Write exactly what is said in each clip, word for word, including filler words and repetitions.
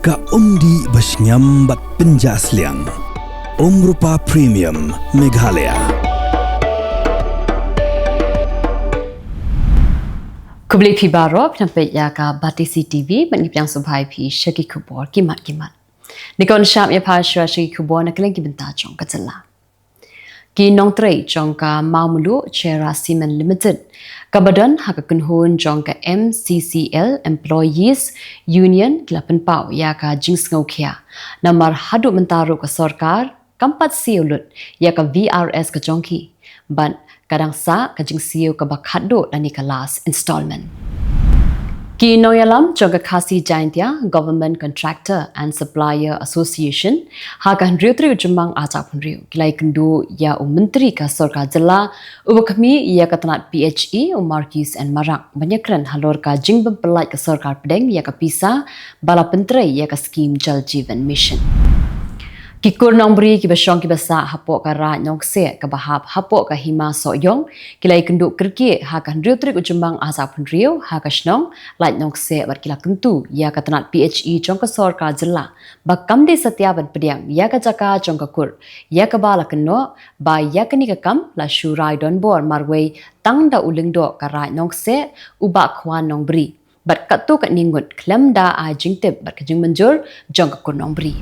Ka umdih ba shngiam bad pynjah sliang. Umrupa Premium Meghalaya. Khublei phi baroh, phi nang peit ïa ka Batesi T V, bad ngi pdiang sngewbha ïa phi sha ki khubor ki mat ki mat. Ngi khot shaphrang ïa phi shuwa sha ki khubor na ka liang ki bynta jong ka jylla. Ki nongtrei jong ka Mawmluh Cherra Cement Limited, kaba don ha ka kynhun jong ka M C C L Employees Union, ki la pynpaw ïa ka jingsngewkhia namar haduh mynta ruh ka sorkar kam pat siew lut ïa ka V R S ka jong ki, bad ka dang sah ka jingsiew kaba khatduh lane ka last installment. Ki nongïalam jong ka Khasi Jaintia Government Contractor and Supplier Association, ha ka hynriew tarik u Jymmang arhajar arphew hynriew, ki la ïakynduh ïa u Myntri ka Sorkar Jylla uba khmih ïa ka tnat P H E, u Marcuise N Marak, ban ïakren halor ka jingbym pyllait ka sorkar pdeng ïa ka pisa ba la pyntrei ïa ka skim Jal Jeevan Mission. Ki kur nongbri kiba shong kiba sah hapoh ka Raid Nongkseh kaba hap hapoh ka Hima Sohiong, ki la ïakynduh kyrkieh ha ka hynriew tarik u Jymmang arhajar arphew hynriew ha ka shnong Laitumkhrah, bad ki la kyntu ïa ka tnat P H E jong ka Sorkar Jylla ba kam dei satia ban pdiang ïa ka jaka jong ka kur ïa kaba la kynnoh ba ïa kane ka kam la shu rai donbor marwei tang da u Lyngdoh ka Raid Nongkseh, u Bah Khwan Nongbri, bad katto katne ngut khlem da ai jingtip bad ka jingmynjur jong ka kur nongbri.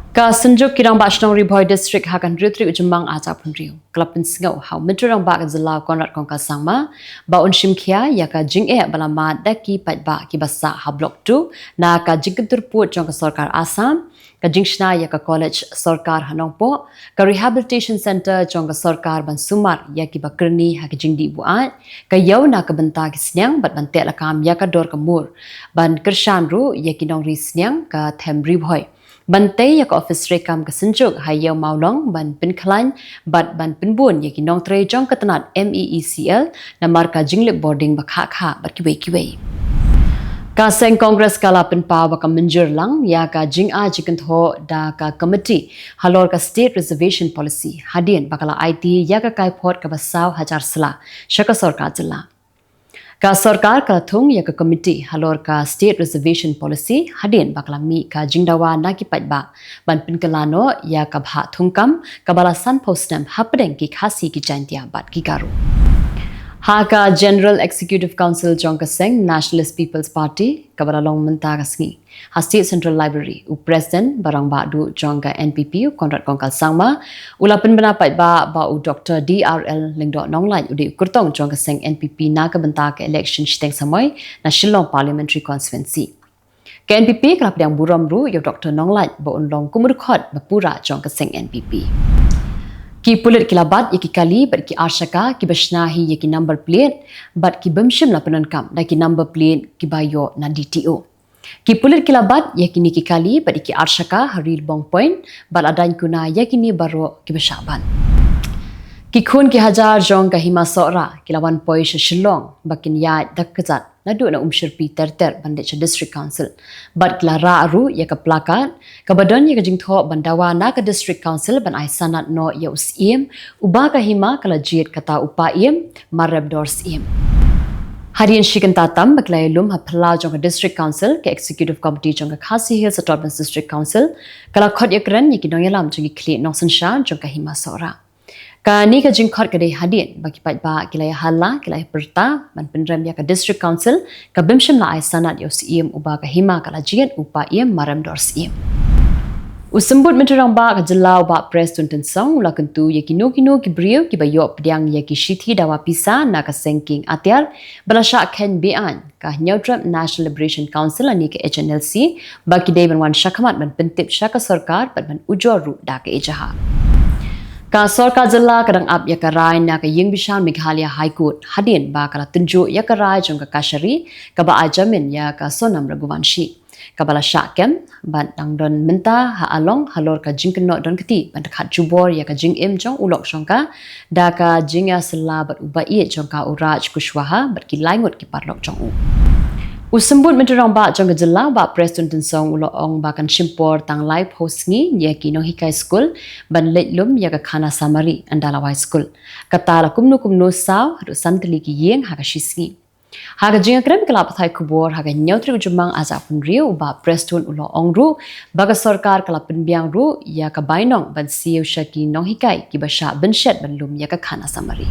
Ka Synjuk ki Rangbah Shnong Ri Bhoi District ha ka hynriew tarik u Jymmang arhajar arphew hynriew, ka la pynsngew ha u Myntri Rangbah ka Jylla u Conrad Kongkal Sangma ba un shim khia ïa ka jingeh ba la mad da ki paidbah kiba sah ha Block two na ka jingkyntur pud jong ka Sorkar Assam, ka jingshna ïa ka College Sorkar ha Nongpoh, ka Rehabilitation Centre jong ka sorkar ban sumar ïa kiba kyrni ha ki jingdih buaid, ka ïew na ka bynta ki sniang bad ban teh lakam ïa ka dor ka mur, ban kyrshan ruh ïa ki nongri sniang ka Them Ri Bhoi ban tei ïa ka ophis treikam ka Synjuk ha Ïew Mawlong ban pynkhlaiñ bad ban pynbun ïa ki nongtrei jong ka tnat M E E C L namar ka jinglip bording ba khah khah bad kiwei kiwei. Ka Seng Congress ka la pynpaw ba ka mynjur lang ïa ka jingai jingkynthoh da ka Committee halor ka State Reservation Policy hadien ba ka la aiti ïa ka kaiphod kaba saw hajar sla sha ka Sorkar Jylla. Ka sorkar ka la thung ïa ka Committee halor ka State Reservation Policy hadien ba ka la mih ka jingdawa na ki paidbah ban pynkylla noh ïa ka bhah thungkam kaba la sanphew snem hapdeng ki Khasi, ki Jaintia bad ki Garo. Ha ka General Executive Council jong ka seng Nationalist People's Party kaba la long mynta ka sngi ha State Central Library, u President ba rangbah duh jong ka N P P, u Conrad Kongkal Sangma, u la pynbna paidbah ba u Doctor D R L Lyngdoh Nonglait u dei u kyrtong jong ka seng N P P na ka bynta ka election shiteng samoi na Shillong Parliamentary Constituency. Ka N P P ka la pdiang burom ruh ïa u Doctor Nonglait ba un long kum u dkhot ba pura jong ka seng N P P. Ki pulit ki la bat ïa ki kali bad ki arshaka kiba shna hi ïa ki number plate bad ki bym shym la pyndonkam da ki number plate kiba ïoh na D T O. Ki pulit ki la bat ïa kine ki kali bad ïa ki arshaka ha Rilbong Point bad la daiñ kuna ïa kine baroh kiba shah bat. Ki khun ki hajar jong ka Hima Sohra ki la wan poi sha Shillong ba kin ïaid da ka kjat naduh na Umshyrpi ter ter ban leit sha District Council, bad ki la rah ruh ïa ka placard kaba don ïa ka jingthoh ban dawa na ka District Council ban ai sanad noh ïa u Syiem uba ka hima ka la jied kata u Paiem marem dor Syiem. Hadien shi kynta tam ba ki la ïalum ha phyllaw jong ka District Council, ka Executive Committee jong ka Khasi Hills Autonomous District Council ka la khot ïakren ïa ki nongïalam jong ki khlieh nongsynshar jong ka Hima Sohra. Kane ka jingkhot ka dei hadien ba ki paidbah ki la ïa halla, ki la ïa pyrta ban pynrem ïa ka District Council ka bym shym la ai sanad ïa u Syiem uba ka hima ka la jied, u Paiem marem dor Syiem. U Symbud Myntri Rangbah ka Jylla u Bah Prestone Tynsong u la kyntu ïa kino kino ki briew kiba ïoh pdiang ïa ki shithi dawa pisa na ka seng kieng atiar ba la shah kheiñ beaiñ ka Hynñiewtrep National Liberation Council lane ka H N L C ba ki dei ban wan shakhmat ban pyntip sha ka sorkar bad ban ujor ruh da ka ejahar. Ka Sorkar Jylla ka dang ap ïa ka rai na ka Ïingbishar Meghalaya High Court hadien ba ka la tynjuh ïa ka rai jong ka Kashari kaba ai jamin ïa ka Sonam Raghuvanshi, kaba la shah kem bad dang don mynta ha Along halor ka jingkynnoh don kti ban khat jubor ïa ka jingim jong u lok jong ka da ka jingïasylla bad u ba ïeit jong ka u Raj Kushwaha bad ki lai ngut ki paralok jong u. U Symbud Myntri Rangbah jong ka Jylla u Bah Prestone Tynsong u la ong ba kan shim por tang laiphew sngi ïa ki nonghikai skul ban leit lum ïa ka khana samari ynda la wai skul. Kata la kumno kumno saw haduh san tylli ki ïing ha ka shi sngi. Ha ka jingïakren ki lad pathai khubor ha ka hynñiew tarik u Jymmang ar hajar arphew hynriew, u Bah Prestone u la ong ruh ba ka sorkar ka la pynbiang ruh ïa ka bainong ban siew sha ki nonghikai kiba shah bynshet ban lum ïa ka khana samari.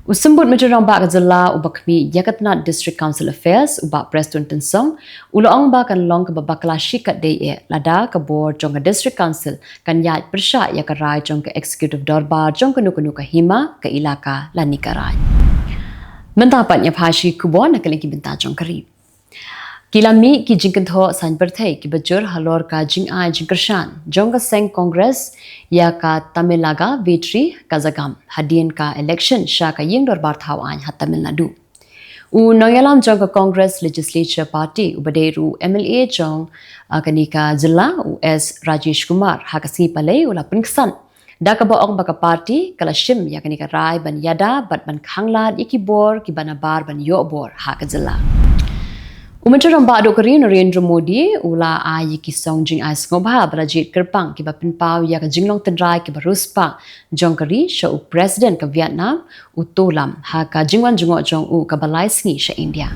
U Symbud Myntri Rangbah ka jylla uba khmih ïa ka tnat District Council Affairs, u Bah Prestone Tynsong, u la ong ba kan long kaba bakla shikatdei eh lada ka bor jong ka District Council kan ïaid pyrshah ïa ka rai jong ka Executive Dorbar jong kano kano ka hima, ka ilaka lane ka raid. Mynta pat ïa phi shi khubor na ka liang ki bynta jong ka ri. Ki la mih ki jingkynthoh saiñ pyrthei kiba jur halor ka jingai jingkyrshan jong ka seng Congress ïa ka Tamilaga Vetri Kazhagam hadien ka election sha ka ïing dorbar thaw aiñ ha Tamil Nadu. U nongïalam jong ka Congress Legislature Party uba dei ruh M L A jong, ah, kane ka jylla, u S Rajesh Kumar, ha ka sngi Palei u la pynksan da kaba ong ba ka party ka la shim ïa kane ka rai ban ïada bad ban khanglad ïa ki bor kiba nabar ban ïoh bor ha ka jylla. U Myntri Rangbah duh ka ri Narendra Modi u la ai ïa ki song jingai sngewbha ba la jied kyrpang kiba pynpaw ïa ka jinglong tynrai kiba riewspah jong ka ri sha u President ka Vietnam, u To Lam, ha ka jingwan jngoh jong u kaba lai sngi sha India.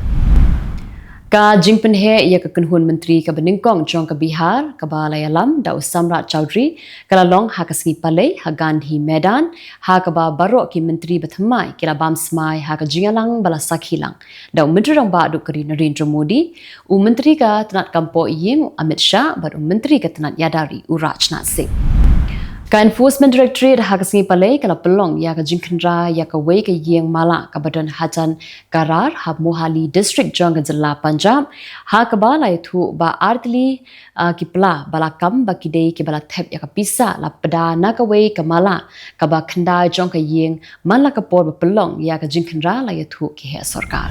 Ka jingpynheh ïa ka kynhun myntri kaba nyngkong jong ka Bihar kaba la ïalam da u Samrat Chaudhary ka la long ha ka sngi Palei ha Gandhi Maidan, ha kaba baroh ki myntri bathymmai ki la bam smai ha ka jingïalang ba la sakhi lang da u Myntri Rangbah duh ka ri Narendra Modi, u Myntri ka tnat kam poh ïing u Amit Shah bad u Myntri ka tnat ïada ri u Rajnath Singh. Ka Enforcement Directorate ha ka sngi Palei ka la pynlong ïa ka jingkhynra ïa kawei ka ïing mala kaba don hajan Karar ha Mohali District jong ka jylla Punjab, ha kaba la ïathuh ba artylli, ah, ki pla ba la kam ba ki dei kiba la thep ïa ka pisa la pda na kawei ka mala kaba khyndai jong ka ïing man la ka por ba pynlong ïa ka jingkhynra, la ïathuh ki heh sorkar.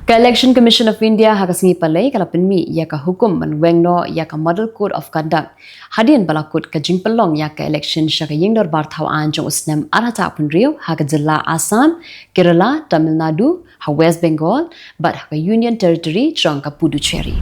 Ka Election Commission of India ha ka sngi Palei ka la pynmih ïa ka hukum ban weng noh ïa ka Model Code of Conduct hadien ba la kut ka jingpynlong ïa ka election sha ka ïing dorbar thaw aiñ jong u snem ar hajar arphew hynriew ha ka jylla Assam, Kerala, Tamil Nadu, ha West Bengal bad ha ka Union Territory jong ka Puducherry.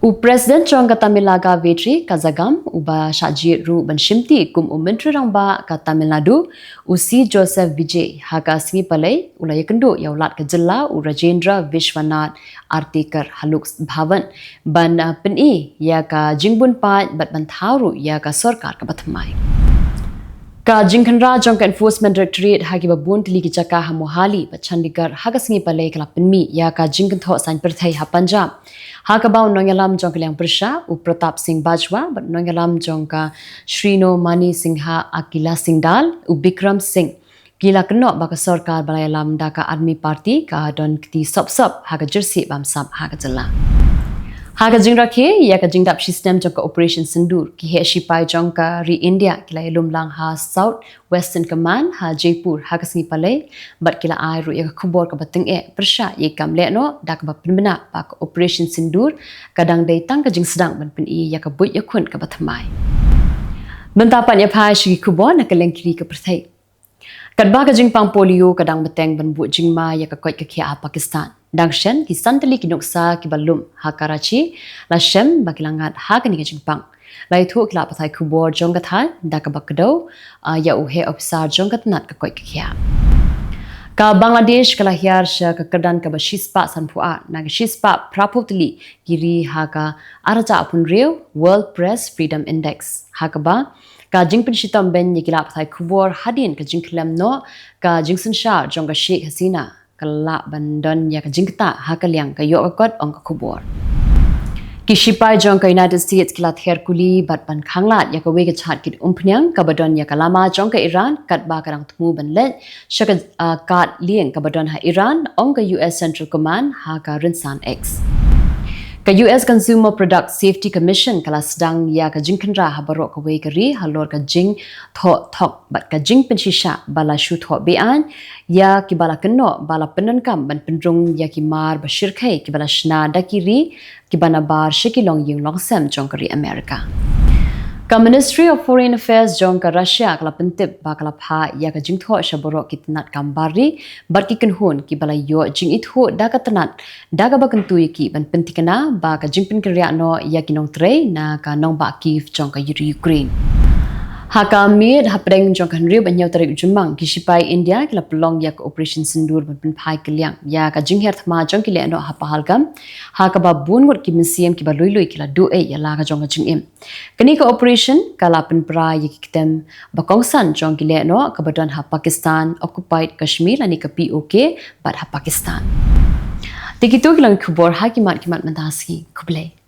U President jong ka Tamilaga Vetri Kazhagam uba shah jied ruh ban shimti kum u Myntri Rangbah ka Tamil Nadu, u C Joseph Vijay, ha ka sngi Palei u la ïakynduh ïa u Lat ka jylla u Rajendra Vishwanath Artikar ha Lok Bhavan ban, ah, pyni ïa ka jingbun paid bad ban thaw ruh ïa ka sorkar kaba thymmai. Ka jingkhynra jong ka Enforcement Directorate ha kiba bun tylli ki jaka ha Mohali bad Chandigarh ha ka sngi Palei ka la pynmih ïa ka jingkynthoh saiñ pyrthei ha Punjab, ha kaba u nongïalam jong ka liang pyrshah u Pratap Singh Bajwa bad u nongïalam jong ka Shiromani Singha Akali Dal, u Bikram Singh, ki la kynnoh ba ka sorkar ba la ïalam da ka Aam Aadmi Party ka don kti sop sop ha ka jyrsieh bamsap ha ka jylla. Ha ka jingrakhe ïa ka jingdap shisnem jong ka Operation Sindoor, ki heh shipai jong ka ri India ki la ïalum lang ha South Western Command ha Jaipur ha ka sngi Palei bad ki la ai ruh ïa ka khubor kaba tyngeh pyrshah ïa ka kam lehnoh da kaba pynbna ba ka Operation Sindoor ka dang dei tang ka jingsdang ban pyni ïa ka buit ïakhun kaba thymmai. Mynta pat ïa phi shi ki khubor na ka liang ki ri ka pyrthei. Katba ka jingpang polio ka dang bteng ban buh jingma ïa ka koit ka khiah ha Pakistan, dang shen ki san tylli ki nuksa kiba lum ha Karachi la shem ba ki la ngat ha kane ka jingpang, la ïathuh ki lad pathai khubor jong ka thaiñ da kaba kdew, ah, ïa u heh ophisar jong ka tnat ka koit ka khiah. Ka Bangladesh ka la hiar sha ka kyrdan kaba shispah sanphew ar na ka shispah phraphew tylli ki ri ha ka ar hajar arphew hynriew World Press Freedom Index, ha kaba ka jingpynshitom beiñ ïa ki lad pathai khubor hadien ka jingkhlem noh ka jingsynshar jong ka Sheikh Hasina ka la lah ban don ïa ka jingktah ha ka liang ka ïoh ka kot, ong ka khubor. Ki shipai jong ka United States ki la ther kuli bad ban khanglad ïa kawei ka jhad kit umphniang kaba don ïa ka lama jong ka Iran katba ka dang thmu ban leit sha ka, ah, kad lieng kaba don ha Iran, ong ka U S Central Command ha ka rynsan X. Ka U S Consumer Product Safety Commission ka la sdang ïa ka jingkhynra ha baroh kawei ka ri halor ka jingthoh thok bad ka jingpynshisha ba la shu thoh be-aiñ ïa kiba la kynnoh ba la pyndonkam ban pynrung ïa ki mar ba shyrkhei kiba la shna da ki ri kiba nabar sha ki longïing longsem jong ka ri America. Ka Ministry of Foreign Affairs jong ka Russia ka la pyntip ba ka la phah ïa ka jingthoh sha baroh ki tnat kam bar ri bad ki kynhun kiba la ïoh jingithuh da ka tnat da kaba kyntu ïa ki ban pynthikna ba ka jingpynkynriah noh ïa ki nongtrei na ka nongbah Kyiv jong ka ri Ukraine. Ha ka miet hapdeng jong ka hynriew bad hynñiew tarik u Jymmang, ki shipai India ki la pynlong ïa ka Operation Sindoor ban pynphai kylliang ïa ka jingher thma jong ki lehnoh ha Pahalgam, ha kaba bun ngut ki mynsiem kiba lui lui ki la duh ei ïa la ka jong ka jingim. Kane ka operation ka la pynpra ïa ki ktem ba kongsan jong ki lehnoh kaba don ha Pakistan Occupied Kashmir lane ka P O K bad ha Pakistan. Te kito ki long ki khubor ha ki mat ki mat mynta sngi. Khublei.